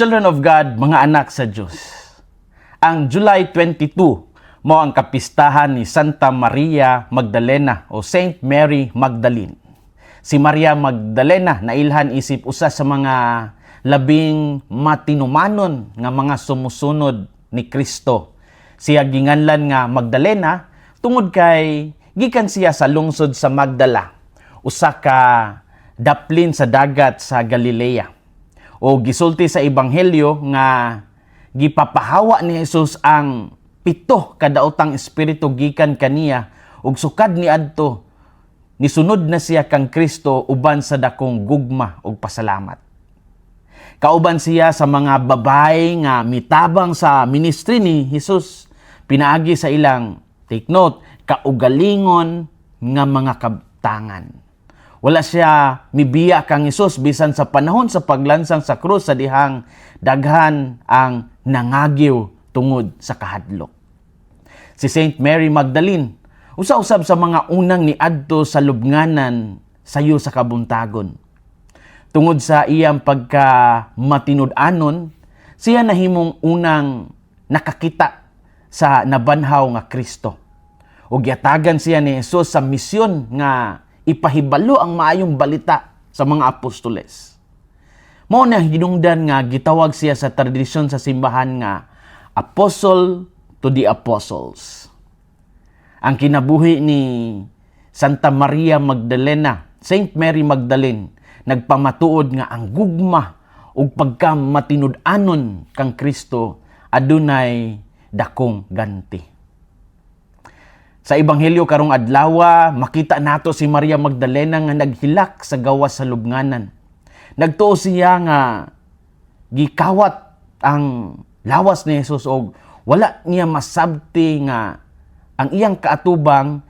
Children of God, mga anak sa Diyos. Ang July 22 mao ang kapistahan ni Santa Maria Magdalena o Saint Mary Magdalene. Si Maria Magdalena nailhan isip usa sa mga labing matinumanon nga mga sumusunod ni Kristo. Siya ginganlan nga Magdalena tungod kay gikan siya sa lungsod sa Magdala, usa ka daplin sa dagat sa Galilea. O gisulti sa Ebanghelyo nga gipapahawa ni Jesus ang pito kadaotang espiritu gikan kaniya ug sukad niadto nisunod na siya kang Kristo uban sa dakong gugma ug pasalamat. Kauban siya sa mga babae nga mitabang sa ministry ni Jesus pinaagi sa ilang, take note, kaugalingon nga mga kabtangan. Wala siya mibiya kang Hesus bisan sa panahon sa paglansang sa krus sa dihang daghan ang nangagiw tungod sa kahadlok. Si Saint Mary Magdalene, usa-usab sa mga unang niadto sa lubnganan sayo sa kabuntagon. Tungod sa iyang pagka matinud-anon, siya nahimong unang nakakita sa nabanhaw nga Kristo. Ug giatagan siya ni Jesus sa misyon nga ipahibalo ang maayong balita sa mga apostoles. Mao na hinungdan nga gitawag siya sa tradisyon sa simbahan nga Apostle to the Apostles. Ang kinabuhi ni Santa Maria Magdalena, Saint Mary Magdalene, nagpamatuod nga ang gugma ug pagka matinud-anon kang Kristo adunay dakong ganti. Sa Ebanghelyo karong adlaw, makita nato si Maria Magdalena nga naghilak sa gawas sa lubnganan. Nagtuo siya nga gikawat ang lawas ni Jesus og wala niya masabti nga ang iyang kaatubang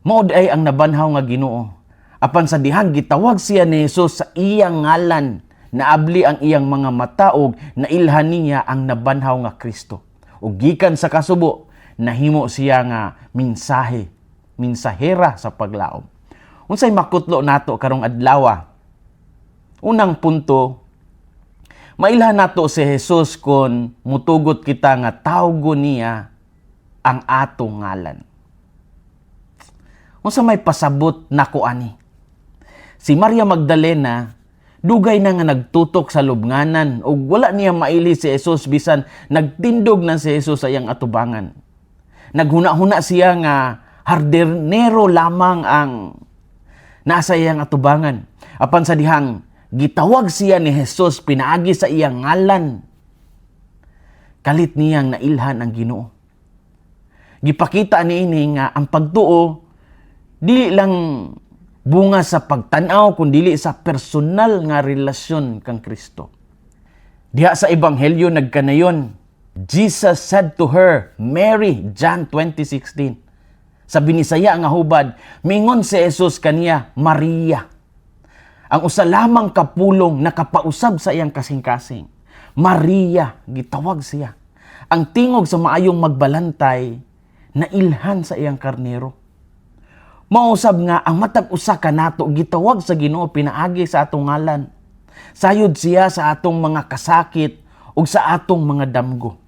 mao ay ang nabanhaw nga Ginoo. Apan sa dihang gitawag siya ni Jesus sa iyang ngalan, naabli ang iyang mga mata og nailhan niya ang nabanhaw nga Kristo. Ug gikan sa kasubo, nahimo siya nga mensahe, mensahera sa paglaom. Unsay makutlo nato karong adlaw? Unang punto, mailhan nato si Jesus kon mutugot kita nga tawgon niya ang atong ngalan. Unsa may pasabot nako ani? Si Maria Magdalena dugay na nga nagtutok sa lubnganan ug wala niya maili si Jesus bisan nagtindog na si Jesus sa iyang atubangan. Naghuna-huna siya nga hardinero lamang ang nasa iyang atubangan. Apan sa dihang gitawag siya ni Jesus pinaagi sa iyang ngalan, kalit niyang nailhan ang Ginoo. Gipakita niini nga ang pagtuo dili lang bunga sa pagtan-aw kun dili sa personal nga relasyon kang Kristo. Diha sa Ebanghelyo nagkanayon, Jesus said to her, "Mary," John 20:16. Sa Binisaya nga hubad, mingon si Jesus kaniya, "Maria." Ang usa lamang kapulong nakapausab sa iyang kasing-kasing. "Maria," gitawag siya. Ang tingog sa maayong magbalantay, nailhan sa iyang karnero. Mausab nga ang matag usa kanato gitawag sa Ginoo pinaagi sa atong ngalan. Sayod siya sa atong mga kasakit ug sa atong mga damgo.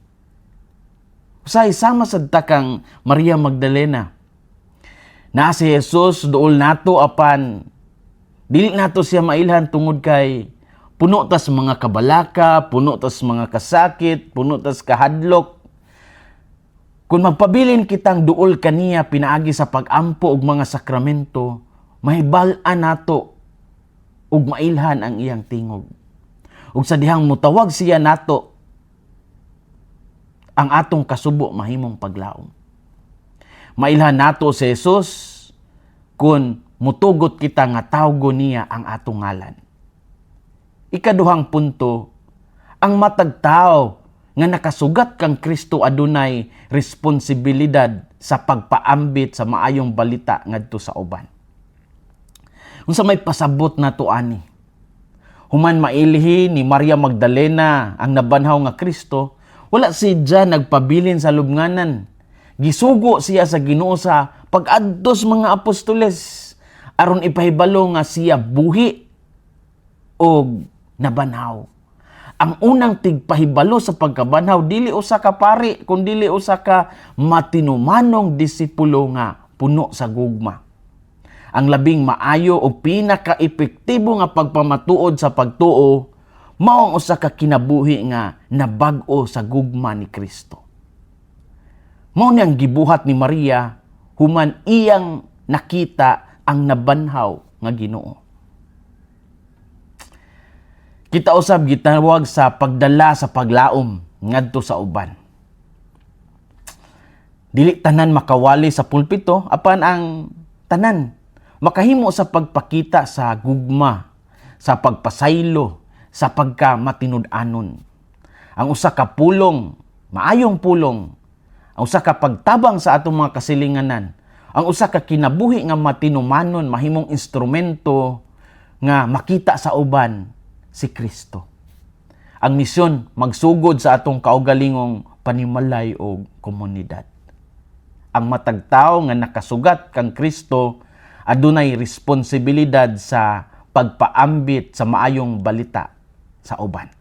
Usay sama sad ta kang Maria Magdalena. Na si Jesus duol nato apan dili nato siya mailhan tungod kay puno tas mga kabalaka, puno tas mga kasakit, puno tas kahadlok. Kung magpabilin kitang duol kaniya pinaagi sa pag-ampo og mga sakramento, mahibal-an nato ug mailhan ang iyang tingog. Ug sa dihang mutawag siya nato, ang atong kasubo mahimong paglaom. Mailhan nato si Jesus kung mutugot kita nga tawgon niya ang atong ngalan. Ikaduhang punto, ang matag tao nga nakasugat kang Kristo adunay responsibilidad sa pagpaambit sa maayong balita ngadto sa uban. Unsa may pasabot nato ani? Human mailhi ni Maria Magdalena ang nabanhaw nga Kristo, wala siya nagpabilin sa lubnganan. Gisugo siya sa Ginoo sa pag-adto sa mga apostoles aron ipahibalo nga siya buhi og nabanhaw. Ang unang tigpahibalo sa pagkabanhaw dili usa ka pari, kundili usa ka matinumanong disipulo nga puno sa gugma. Ang labing maayo o pinaka-epektibo nga pagpamatuod sa pagtuo mao ang usa ka kinabuhi nga nabag-o sa gugma ni Kristo. Mao ni ang gibuhat ni Maria human iyang nakita ang nabanhaw nga Ginoo. Kita usab gitawag sa pagdala sa paglaom ngadto sa uban. Dili tanan makawali sa pulpito, apan ang tanan makahimo sa pagpakita sa gugma, sa pagpasaylo, sa pagkamatinud-anon. Ang usa ka pulong, maayong pulong, ang usa ka pagtabang sa atong mga kasilinganan, ang usa ka kinabuhi nga matinumanon mahimong instrumento nga makita sa uban si Kristo. Ang misyon magsugod sa atong kaugalingong panimalay o komunidad. Ang matag tawo nga nakasugat kang Kristo adunay responsibilidad sa pagpaambit sa maayong balita sa uban.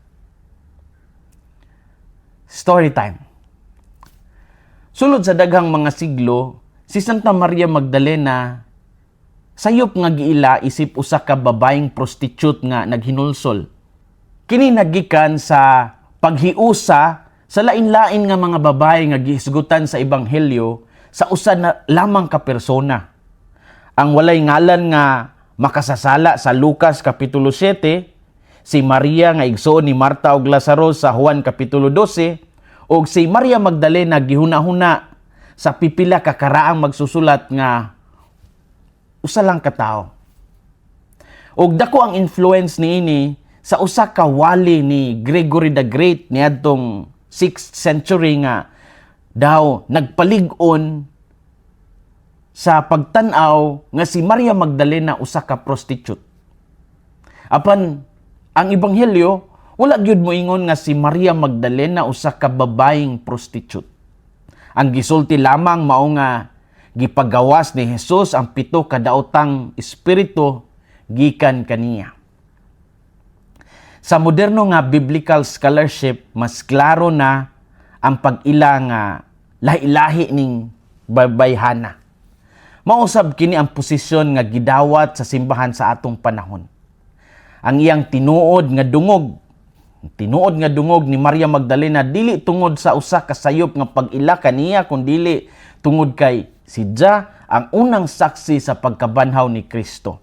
Story time. Sulod sa daghang mga siglo, si Santa Maria Magdalena sayop nga giila isip usa ka babaeng prostitute nga naghinulsol. Kini nagikan sa paghiusa sa lain-lain nga mga babae nga gihisgutan sa ebanghelyo sa usa na lamang ka persona. Ang walay ngalan nga makasasala sa Lucas kapitulo 7, si Maria nga igsoon ni Marta ug Lazaro sa Juan kapitulo 12, ug si Maria Magdalena gihuna-huna sa pipila ka karaang magsusulat nga usa lang ka tawo. Ug dako ang influence niini sa usa ka wali ni Gregory the Great niadtong 6th century nga daw nagpalig-on sa pagtan-aw nga si Maria Magdalena usa ka prostitute. Apan ang ebanghelyo wala gyud moingon nga si Maria Magdalena usa ka babaeng prostitute. Ang gisulti lamang mao nga gipagawas ni Jesus ang pito ka daotang espiritu gikan kaniya. Sa moderno nga biblical scholarship, mas klaro na ang pag-ila nga lahi-lahi ning babayhana. Mausab kini ang posisyon nga gidawat sa simbahan sa atong panahon. Ang iyang tinuod nga dungog ni Maria Magdalena dili tungod sa usa ka sayop nga pag-ila kaniya, kundili tungod kay siya ang unang saksi sa pagkabanhaw ni Kristo.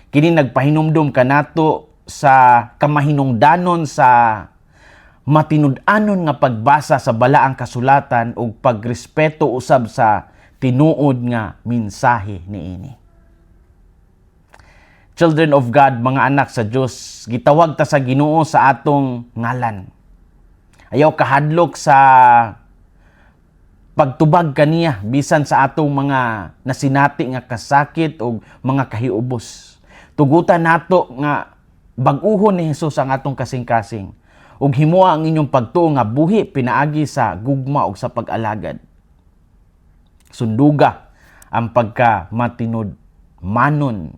Kini nagpahinumdum kanato sa kamahinungdanon sa matinud-anon nga pagbasa sa balaang kasulatan ug pagrespeto usab sa tinuod nga mensahe niini. Children of God, mga anak sa Dios, gitawag ta sa Ginoo sa atong ngalan. Ayaw kahadlok sa pagtubag kaniya bisan sa atong mga nasinati nga kasakit o mga kahiubos. Tugutan nato nga bag-uhon ni Jesus ang atong kasing-kasing ug himoa ang inyong pagtuo nga buhi pinaagi sa gugma ug sa pag-alagad. Sunduga ang pagka matinud manon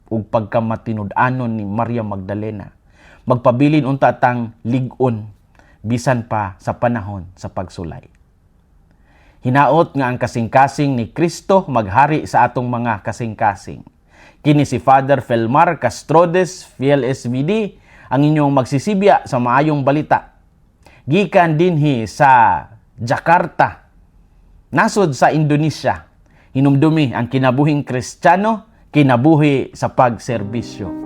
ug pagka matinud-anon ni Maria Magdalena. Magpabilin unta tang lig-on bisan pa sa panahon sa pagsulay. Hinaot nga ang kasing-kasing ni Kristo maghari sa atong mga kasing-kasing. Kini si Father Felmar Castrodes, PLSVD, ang inyong magsisibya sa maayong balita. Gikan dinhi sa Jakarta, nasod sa Indonesia. Hinumdumi ang kinabuhing Kristiyano, kinabuhi sa pagserbisyo.